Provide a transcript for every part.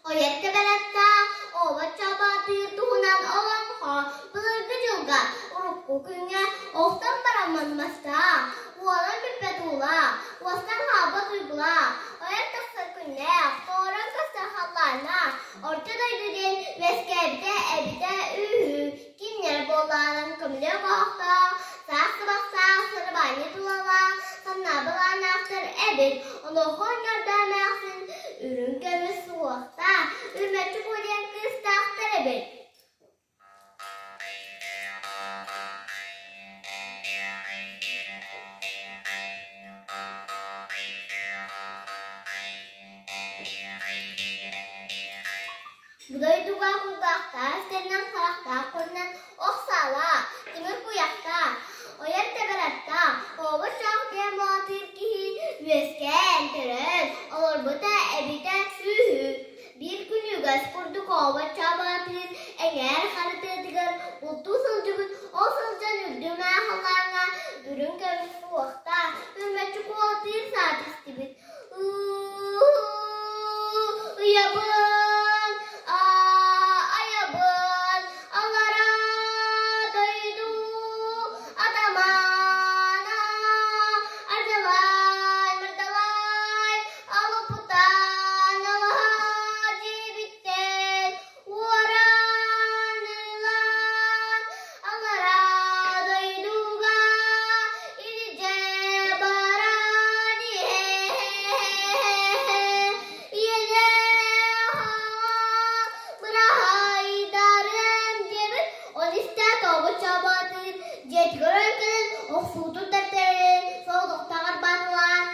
Ойор тэбэлэттээх овоччо баатыыр туһунан олоҥхо былыргы дьылга урукку күҥҥэ охтон бараммын мастаах, уолан бүппэт уулаах, уостан хаалбат уйгулаах, ойор тахсар күннээх, тоҕорон көстөр халлааннаах, орто дойду диэн үөскээбитэ эбитэ үһү, кинилэр буоллаҕынан көмүлүөк оһохтоох, саас сыбахтаах, сарыбаанньа тулалаах, санаа былааннаахтар эбит, онуоха оҕонньордоох эмээхсин үрүҥ көмүс суһуохтаах, үрмэччи куо диэн кыыстаахтар эбит. Бу дойдуга кулгаахтаах истэринэн харахтаах көрүнэн ох саалаах, тимир куйахтаах, ойор тэбэр аттаах, ообо-чоох диэн баҕатыыр киһи үөскээн, төрөөн олорбута эбитэ үһү. Биир күн үгэс курдук ообо-чоох баҕатыыр эҥээр хара тыатыгар бултуу сылдьыбыт, ол сылдьан үрдүк маахалааҥҥа үрүҥ көмүс суохтаах, үрмэччи куолатыыр саата истибит. Ыйабын, айабын, аллараа дойду атамаана, ардылай, мырдалай, алыпытан алаһа дьиэбиттэн уоран ылан, аллараа дойдуга илдьэ баран иһэ ийэлээх быраһайдарым диэбит ол истэ тобу чабатын дьиэтигэр кэлэн охсуутун тартэрин соҕотохтоҕор баатылаан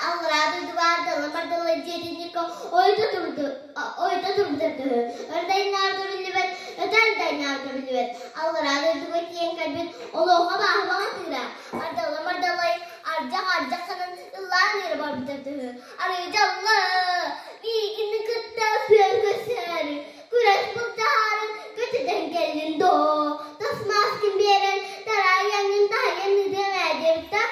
Аллараа дойдуга ардылла-мардылла дьиэтинниккэ ойута турду, ойута турбута төһө ырдайнаабыта биллибэт, өтө ырдайнаабыта биллибэт. Аллараа дойдуга тиийэн кэлбит олоҥхо бааһымаҕа тыыра, ардалла-мардаллай ардьах-ардьах гынан ыллаан ыыра барбыта төһө арыйдалла, миигин кытта күөн көрсөөрү, күрэс былдьаһаары көтүтэн кэллин доо, тас мааскын биэрэн тараайаҥҥын таһыйан ыытыам ээ диэбиттэ,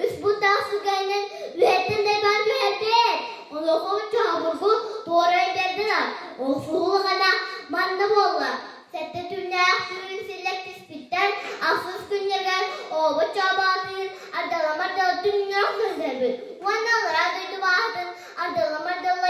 үс буттаах сүгэнэн үөһэттэн дайбаан түһэрбит. Онуоха чоһобургу туора өйдөрдө да, охсуһулаҕына манна буолла. Сэттэ түүннээх түүн силлэктиспиттэр, ахсыс күннэригэр ообут чообоотуйун ардалама-ардала түҥнээх сылдьарбыт уонна аллараа дойду бааһытын ардалама-ардала.